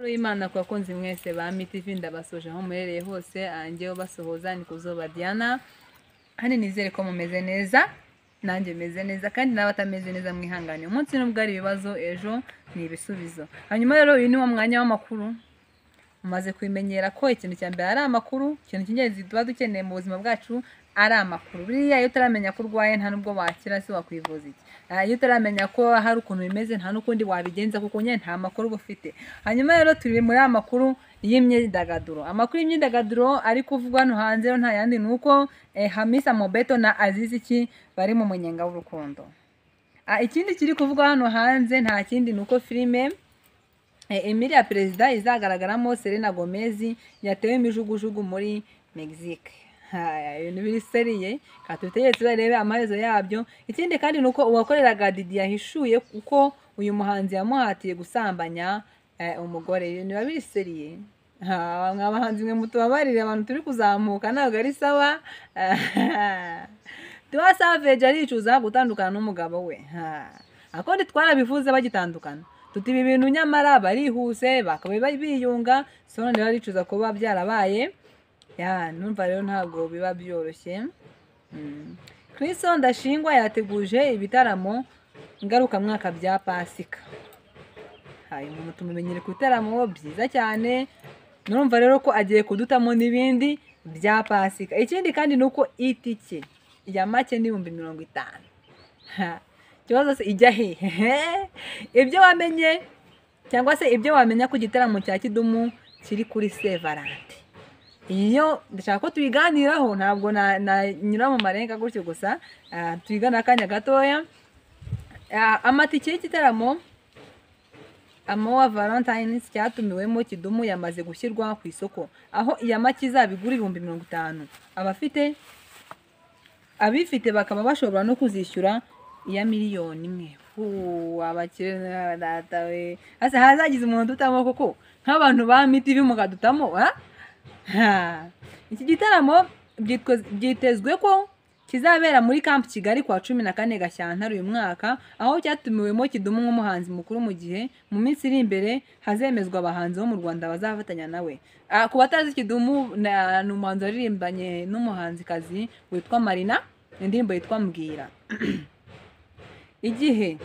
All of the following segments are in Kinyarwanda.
Imana ku bakunzi mwese ba MTV, ndabasoje aho muherereye hose. Angewe basohoza ni Kuzuba Diana. Hano nizere ko mumeze neza, nanjye meze neza, kandi n'abatameze neza mwihangane. Umunsi nubwo ari ibibazo, ejo ni ibisubizo. Hanyuma rero uyu ni wo mwanya w'amakuru. Mumaze kubimenyera ko ikintu cya mbere ari amakuru, ikintu cy'ingenzi tuba dukeneye mu buzima bwacu ari amakuru. Buriya iyo utaramenya ko urwaye nta nubwo wakira, se wakwivuza iki? Iyo utaramenya ko hari ukuntu bimeze nta n'ukundi wabigenza, kuko nyine nta makuru uba ufite. Hanyuma rero turi muri aya makuru y'imyidagaduro. Amakuru y'imyidagaduro ari kuvugwa hano hanze rero nta yandi ni uko Hamisa Mobeto na Aziz Ki bari mu munyenga w'urukundo. Ikindi kiri kuvugwa hano hanze nta kindi ni uko filime Emilia Perezida izagaragaramo Selena Gomez yatewe imijugujugu muri Mexique. Haya, ibintu biri sérieux, katutegetse barebe amaherezo yabyo. Ikindi kandi ni uko uwakoreraga Didi yahishuye uko uyu muhanzi yamuhatiye gusambanya umugore. Ibintu biba biri sérieux. Ha, mwa bahanzi mwe mutubabarire, abantu turi kuzamuka ntabwo ari sawa. Tiwa Savage aricuza gutandukana n'umugabo we. Ha. Akundi twarabivuze bagitandukana, tuti ibi bintu nyamara barihuse bakaba biyunga, so none baricuza kuba byarabaye. Ya, numva rero ntabwo biba byoroshye. Chryso Ndashingwa yateguje ibitaramo ngarukamwaka bya Pasika. Hayi, umuntu tumumenyere ku bitaramo byiza cyane, nurumva rero ko agiye kudutamo n'ibindi bya Pasika. Ikindi kandi ni uko itike ya make ni 50,000. Ha, ikibazo se ijya hehe? Ibyo wamenye cyangwa se ibyo wamenya ku gitaramo cya Kidumu kiri kuri Saint Valentin, iyo ndashaka ko tubiganiraho, ntabwo nanyura mu marenga gutyo gusa. Twigana akanya gatoya. Amatike y'igitaramo Amour Valentines cyatumiwemo Kidumu yamaze gushyirwa ku isoko, aho iya make izaba igura 50,000, abafite abifite bakaba bashobora no kuzishyura iya 1,000,000. Huu, abakire data we, hasa hazagize umuntu dutamo koko nk'abantu ba MTV mukadutamo, ha? Ha. Iki gitaramo byitezwe ko kizabera muri Camp Kigali kwa 14 Gashyantare uyu mwaka, aho cyatumiwemo Kidumu nk'umuhanzi mukuru, mu gihe mu minsi iri imbere hazemezwa abahanzi bo mu Rwanda bazafatanya nawe. Ku batazi Kidumu, ni umuhanzi waririmbanye n'umuhanzikazi witwa Marina indirimbo yitwa Mbwira. Igihe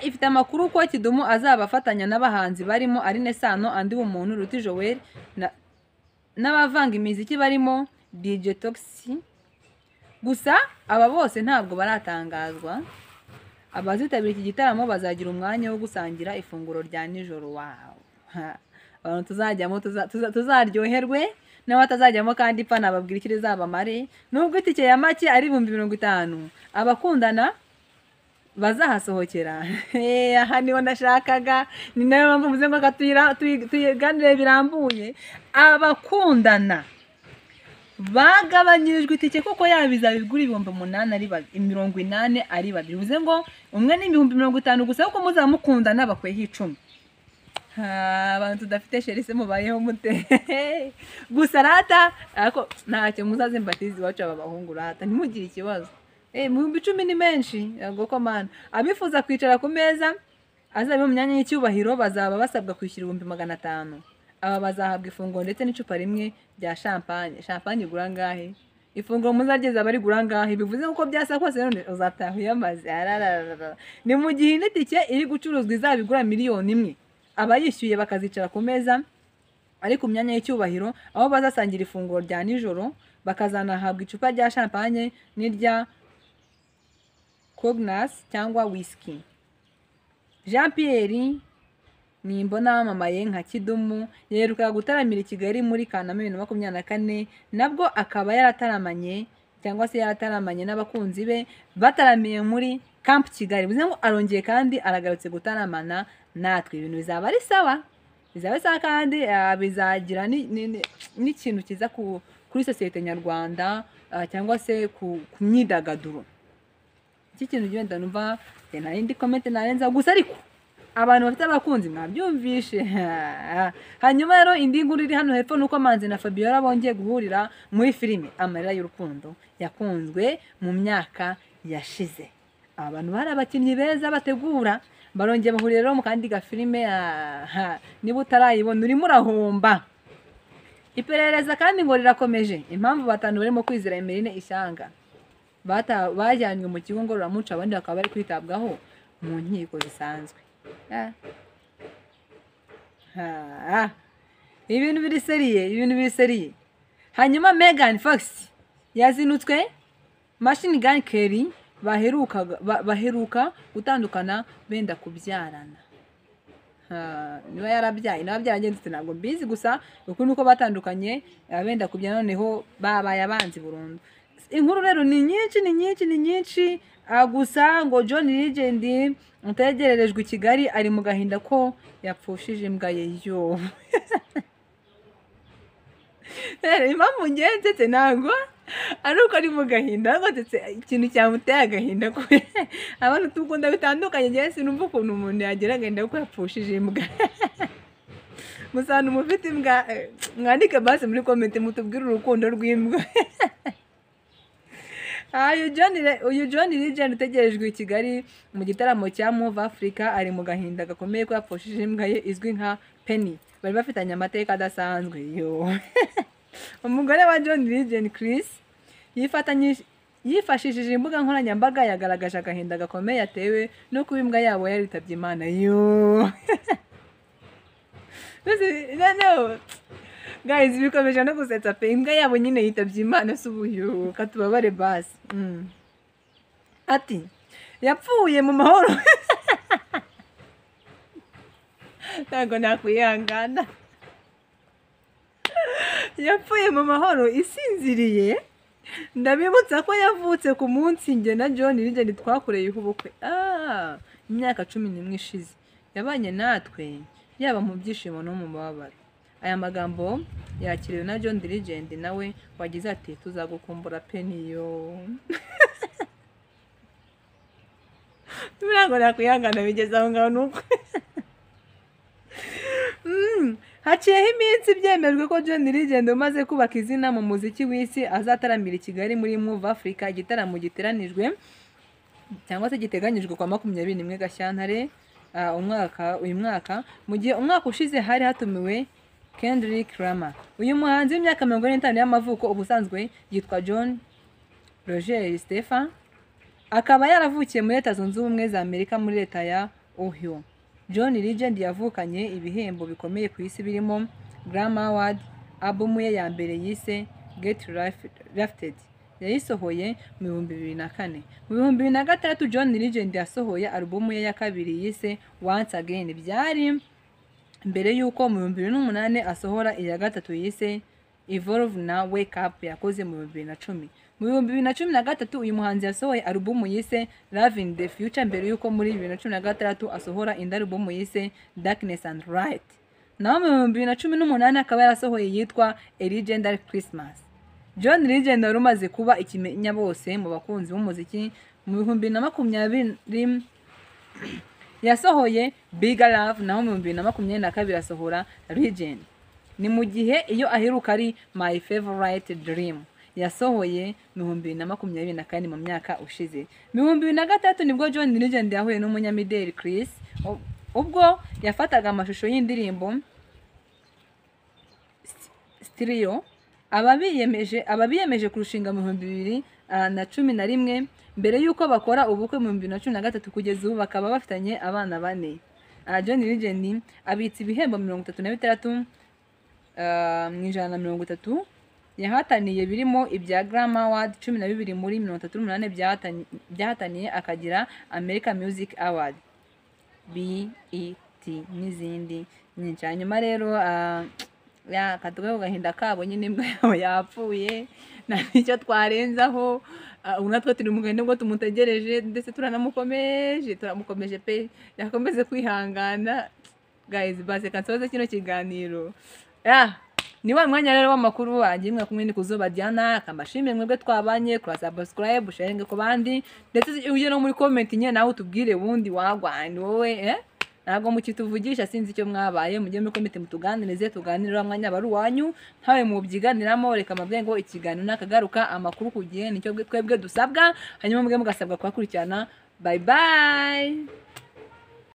ifite amakuru ko Kidumu azaba afatanya n'abahanzi barimo Aline Sano, Andy Bumuntu, Ruti Joel n'abavanga imiziki barimo DJ Toxxy. Gusa aba bose ntabwo baratangazwa. Abazitabira iki gitaramo bazagira umwanya wo gusangira ifunguro rya nijoro. Wow. Ha. Abantu tuzajyamo tuzaryoherwe, n'abatazajyamo kandi ipfa nababwira icyo rizabamare. Nubwo itike ya make ari 50,000, abakundana bazahasohokera. Aha niho nashakaga, ni nayo mpamvu mvuze ngo tuyiganire birambuye. Abakundana bagabanyirijwe itike, kuko yaba izaba igura 8,000 ari babiri, 80 ari babiri, bivuze ngo umwe ni 50,000 gusa, kuko muzaba mukundana bakweho 10. Ha, abantu tudafite chéri se mubayeho mute? Gusa rata ariko ntacyo, muzaze mbatize iwacu aba bahungu, rata ntimugire ikibazo. 10,000 ni menshi, yego ko mana. Abifuza kwicara ku meza azaba mu myanya y'icyubahiro bazaba basabwa kwishyura 500,000. Aba bazahabwa ifunguro ndetse n'icupa rimwe rya champagne. Champagne igura angahe? Ifunguro muzageza bari gura angahe? Bivuze ko byasa kose none uzataha uyamaze. Arararara. Ni mu gihe indi tike iri gucuruzwa izaba igura 1,000,000. Abayishyuye bakazicara ku meza ari ku myanya y'icyubahiro, aho bazasangira ifunguro rya nijoro, bakazanahabwa icupa rya champagne n'irya cognac cyangwa whisky. Jean Pierre Nimbona wamamaye nka Kidumu yaherukaga gutaramira i Kigali muri Kanama 2024, nabwo akaba yarataramanye cyangwa se yarataramanye n'abakunzi be bataramiye muri Camp Kigali. Bivuze ngo arongeye kandi aragarutse gutaramana natwe, ibintu bizaba ari sawa, bizaba sawa kandi bizagira n'ikintu kiza kuri sosiyete nyarwanda, cyangwa se ku myidagaduro. Iki kintu genda numva nta yindi comment narenza gusa, ariko abantu bafite abakunzi mwabyumvishe. Hanyuma rero indi nkuru iri hano hepfo nuko Manzi na Fabiola bongeye guhurira muri filime Amarira y'Urukundo yakunzwe mu myaka yashize. Aba bantu bari abakinnyi beza bategura, Barongeye bahuriye rero mu kandi gafilime, niba utarayibona urimo urahomba. Iperereza kandi ngo rirakomeje. Impamvu batanu barimo Kwizera Emeline Ishyanga bajyanywe mu kigo ngororamuco, abandi bakaba bari kwitabwaho mu nkiko zisanzwe. Ibintu biri sérieux, ibintu biri sérieux. Hanyuma Megan Fox yazinutswe Machine Gun Kelly baheruka gutandukana benda kubyarana. Niba yarabyaye, niba byaragenze ntabwo mbizi, gusa uku nuko batandukanye benda kubyara, noneho babaye abanzi burundu. Inkuru rero ni nyinshi, ni nyinshi, ni nyinshi. Gusa ngo John Legend utegererejwe i Kigali ari mu gahinda ko yapfushije imbwa ye. Yo, impamvu ngenze ntabwo ari uko ari mu gahinda, ahubwo ndetse ikintu cyamuteye agahinda ko abantu tukunda bitandukanye. Njyewe sinumva ukuntu umuntu yagira agahinda kuko yapfushije imbwa. Gusa ahantu mufite imbwa, mwandike basi muri comment mutubwire urukundo rw'imbwa. Uyu John Legend utegerejwe i Kigali mu gitaramo cya Move Africa ari mu gahinda gakomeye ko yapfushije imbwa ye izwi nka Penny, bari bafitanye amateka adasanzwe. Yo, umugore wa John Legend, Chris, yifashishije imbuga nkoranyambaga yagaragaje agahinda gakomeye yatewe no kuba imbwa yabo yaritabye Imana. Yo, noneho guys, bikomeje no gusetsa pe. Imbwa yabo nyine yitabye Imana, si ubuyu katubabare basi. Ati yapfuye mu mahoro, ntabwo nakwihangana, yapfuye mu mahoro isinziriye. Ndabibutsa ko yavutse ku munsi njye na John Legend twakoreyeho ubukwe, imyaka 11 ishize. Yabanye natwe yaba mu byishimo no mu mubabaro. Aya magambo yakiriwe na John Legend nawe wagize ati tuzagukumbura Penny. Yo, ntabwo nakwihangana bigeze aho ngaho nuko. Haciyeho iminsi byemejwe ko John Legend umaze kubaka izina mu muziki w'isi azataramira i Kigali muri Move Africa, igitaramo giteranijwe cyangwa se giteganyijwe kwa 21 Gashyantare uyu mwaka, mu gihe umwaka ushize hari hatumiwe Kendrick Lamar. Uyu muhanzi w'imyaka 45 y'amavuko ubusanzwe yitwa John Roger Stephen, akaba yaravukiye muri Leta Zunze Ubumwe za Amerika muri leta ya Ohio. John Legend yavukanye ibihembo bikomeye ku isi birimo Grammy Award. Album ye ya mbere yise Get Lifted yayisohoye mu 2004. Mu 2006 John Legend yasohoye album ye ya kabiri yise Once Again, byari mbere y'uko mu 2008 asohora iya gatatu yise Evolve na Wake Up yakoze mu 2010. Mu 2013 uyu muhanzi yasohoye alubumu yise Love in the Future, mbere y'uko muri 2016 asohora indi alubumu yise Darkness and Light. Naho mu 2018 akaba yarasohoye yitwa A Legendary Christmas. John Legend wari umaze kuba ikimenya bose mu bakunzi b'umuziki, mu 2020 yasohoye Bigger Love, naho mu 2022 asohora Legend. Ni mu gihe iyo aheruka ari My Favorite Dream yasohoye mu 2024, mu myaka ushize. Mu 2003 nibwo John Legend yahuye n'umunyamideli Chris ubwo yafataga amashusho y'indirimbo Stereo. Aba biyemeje kurushinga mu 2011 mbere y'uko bakora ubukwe mu 2013. Kugeza ubu bakaba bafitanye abana bane. John Legend abitse ibihembo 36 mu 130 yahataniye, birimo ibya Grammy Award 12 muri 38 byahataniye, akagira America Music Award, BET n'izindi nyinshi. Hanyuma rero ya katuge ku gahinda kabo nyine, imbwa yabo yapfuye, nta n'icyo twarenzaho. Ubu natwe turi mu gahinda ubwo tumutegereje, ndetse turanamukomeje, turamukomeje pe, yakomeze kwihangana. Guys, basi reka nsoze kino kiganiro. Ya, ni wa mwanya rero w'amakuru wanjye, mwe kumwe ni Kuzuba Diana. Akambashimire mwebwe twabanye kuri subscribe, sharing ku bandi, ndetse ujye no muri comment nyine nawe utubwire wundi wagwa ni wowe, ntabwo mukituvugisha, sinzi icyo mwabaye. Mujye muri comment mutuganirize, tuganire, wa mwanya bari uwanyu ntawe mubyiganiramo. Reka mabwe ngo ikiganiro nakagaruka, amakuru ku gihe nicyo twebwe dusabwa, hanyuma mubwe mugasabwa kuhakurikirana. Bye bye.